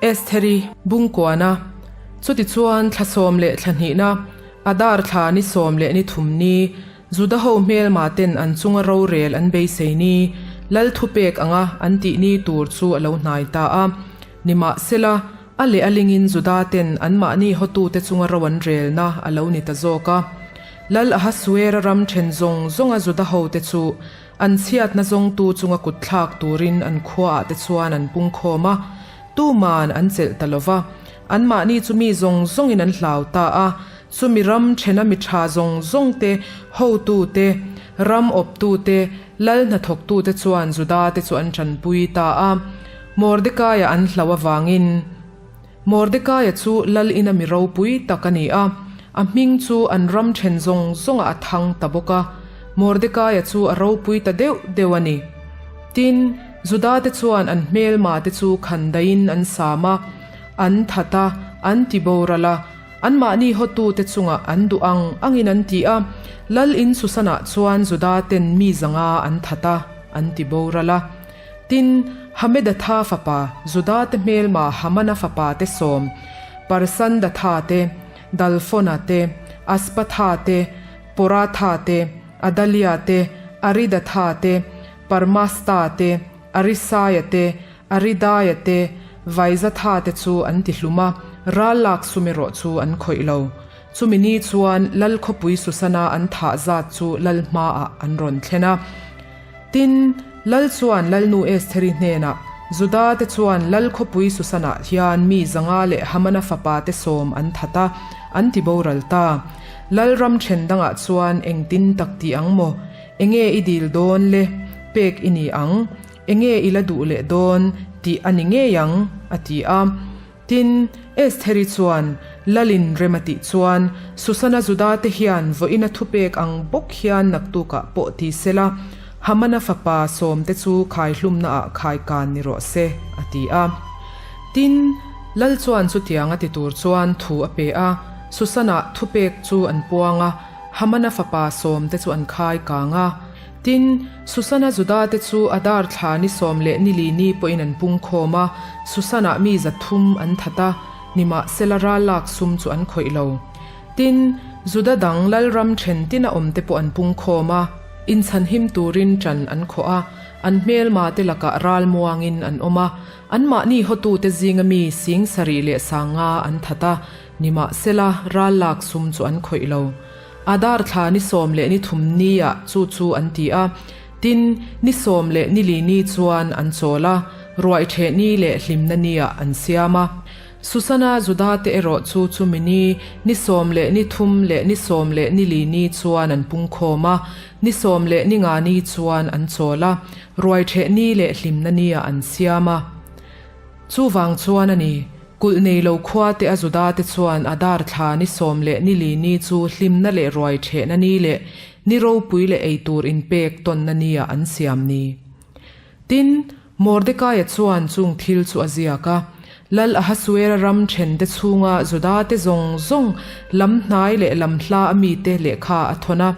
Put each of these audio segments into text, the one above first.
Estheri Bungkuana, Chutichuan thla sawm leh thla hnihna, Adar thla ni sawm leh ni thum ni, Juda ho hmelma ten an chunga rorel an beisei ni, Lal thupek anga an tih ni tur chu a lo hnai ta a. Nimahsela, a leh a lingin Juda ten anmahni hotute chunga ro an relna a lo ni ta zawk a. Lal Ahasuera ram then zawng zawnga Juda hote chu An chhiatna zawngtu chunga kut thlak turin an khuaah te chuan an pung khawm a, tuman an chelh ta lo va. Anmahni chu mi zawng zawngin an hlau ta a, chumi ram thena mi tha zawng zawng te, hotu te, ram awptu te, lal hnathawktu te chuan Juda te chu an tanpui ta a. Mordekaia an hlau avangin Mordekaia chu lal ina mi ropui tak a ni a, a hming chu an ram then zawng zawngah a thang ta bawk a. Mordekaia chu a ropui ta deuh deuh a ni. Tin, Judate chuan an hmelma te chu khandaiin an sam a, an that a, an ti boral a, anmahni hotute chungah an duh ang angin an ti a. Lal in Susanah chuan Judaten mi zanga an that a, an ti boral a. Tin, Hamedatha fapa, Judate hmelma Hamana fapate sawm, Parsandatha te, Dalfona te, Aspatha te, Poratha te, Adalia te, Aridatha te, Parmasta te, Arisaia te, Aridaia te, Vaizatha te chu an ti hlum a, ral lak sum erawh chu an khawih lo. Chumi ni chuan Lal khawpui Susana an thah zat chu Lal hmaah an rawn thlen a. Tin, Lal chuan Lalnu Estheri hnenah, Juda te chuan Lal khawpui Susanah hian mi 500 leh Hamana fapate sawm an that a, an ti boral ta. Lal ram then dangah chuan engtin tak ti ang maw? Enge i dil dawn le? Pek i ni ang. Enge i la duh leh dawn? tih a ni ngei ang, a ti a. Tin, Estheri chuan, Lalin rem a tih chuan, Susana Judate hian vawiina thupek ang bawk hian naktukah pawh ti sela, Hamana fapa sawmte chu khaihlumnaah khaikan ni rawh se, a ti a. Tin, Lal chuan chutiang a ti tur chuan thu a pe a, Susana thupek chu an puang a, Hamana fapa sawmte chu an khai kang a. Tin, Susana Judate chu Adar thla ni sawm leh ni li ni pawhin an pung khawm a, Susanah mi 300 an that a, nimahsela ral lak sum chu an khawih lo. Tin, Juda dang lalram then tina awmte pawh an pung khawm a, inchhanhim turin ṭan an khawh a, an hmelma te lakah ral muangin an awm a, anmahni hotute zinga mi 75,000 an that a, nimahsela ral lak sum chu an khawih lo. Adar thla ni sawm leh ni thum ni ah chu chu an ti a, tin, ni sawm leh ni li ni chuan an chawl a, ruai theh ni leh hlimna ni ah an siam a. Susana Juda te erawh chu chumi ni, ni sawm leh ni thum leh ni sawm leh ni li ni chuan an pung khawm a, ni sawm leh ni nga ni chuan an chawl a, ruai theh ni leh hlimna ni ah an siam a. Chuvang chuan a ni, kulh nei lo khua te a Juda te chuan Adar thla ni sawm leh ni li ni chu hlimna leh ruai thehna ni leh ni ropui leh ei tur inpek tawnna nia an siam ni. Tin, Mordekaia chuan chung thil chu a ziak a, Lal Ahasuera ram then te chhunga Juda te zawng zawng lam hnai leh lam hla a mite lehkha a thawn a,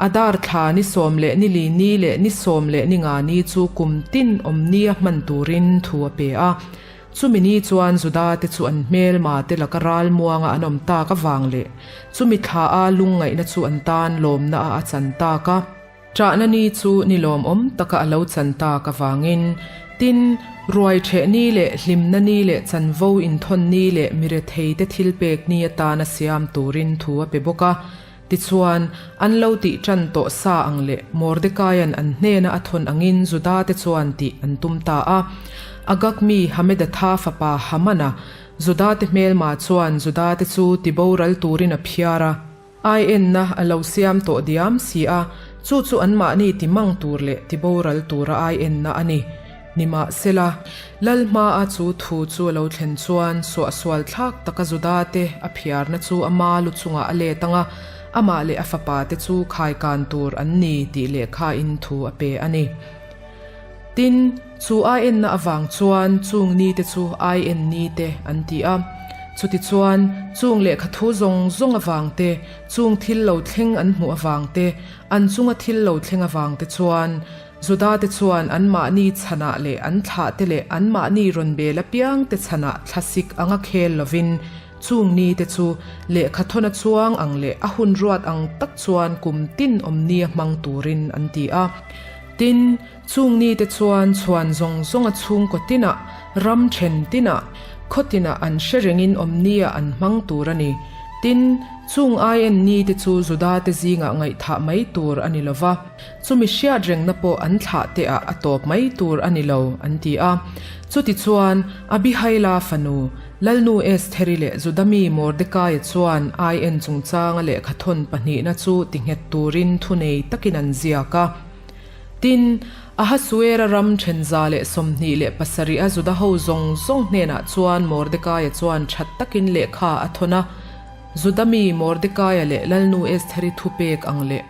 Adar thla ni sawm leh ni li ni leh ni sawm leh ni nga ni chu kum tin awm nia hman turin thu a pe a. Chumi ni chuan Juda te chu an hmelma te laka ral muanga an awm tak avang leh chumi thla a lungngaihna chu an tan lawmna a a chan tak a. Ṭahna ni chu ni lawmawm taka a lo chan tak avangin, tin, ruai ṭheh ni leh hlimna ni leh chanvo inthawn ni leh mirethei te thilpek ni atana siam turin thu a pe bawk a. Tichuan, an lo tih ṭan tawh sa ang leh Mordekaia'n an hnena a thawn angin Judate chuan tih an tum ta a. Agag mi Hamedatha fapa Hamana, Judate hmelma chuan Judate chu tiboral turin a phiar a. Aienna a lo siam tawh diam si a, chu chu anmahni timang tur leh tiboral tura aienna a ni. Nimahsela, Lal hmaa chu thu chu a lo thlen chuan suahsual thlak taka Judate a phiarna chu ama lu chungah a let ang a, amah leh a fapate chu khaikan tur an ni tih lehkhain thu a pe a ni. Tin, chu aienna avang chuan chung nite chu aien nite an ti a. Chutichuan, chung lehkha thu zawng zawng avang te, chung thil lo thleng an hmuh avang te, an chunga thil lo thleng avang te chuan. Judate chuan anmahni chhanah leh an thlahte leh anmahni rawn bel apiangte chhanah thlasik anga khel lovin chung nite chu lehkhathawna chuang ang leh a hun ruat ang tak chuan kum tin awmnia hmang turin an ti a. Tin, chung nite chuan chhuan zawng zawnga chhungkaw tinah, ram then tinah, khaw tinah an hre rengin awmnia an hmang tur a ni. Tin, chung aien nite chu Judate zingah ngaihthah mai tur a ni lo va. Chumi hriat rengna pawh an thlah teh ah a tawp mai tur a ni lo, an ti a. Chutichuan, Abihaila fanu, Lalnu Estheri leh Juda mi Mordekaia chuan aien chungchanga lehkhathawn pahnihna chu tinghet turin thunei takin an ziak a. Tin, Ahasuera ram 127 a Juda ho zawng zawng hnenah chuan Mordekaia chuan that takin lehkha a thawn a, Juda mi Mordekaia leh Lalnu Estheri thupek ang leh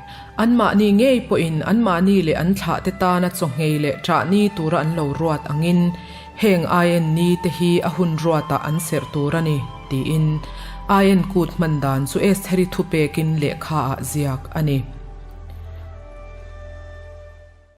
anmahni ngei pawhin anmahni leh an thlahte tana chawngei leh ṭahni tura an lo ruat angin heng aien ni te hi a hun ruatah an serh tur a ni, tiin aien kut hman dan chu Estheri thupekin lehkhaah ziak a ni.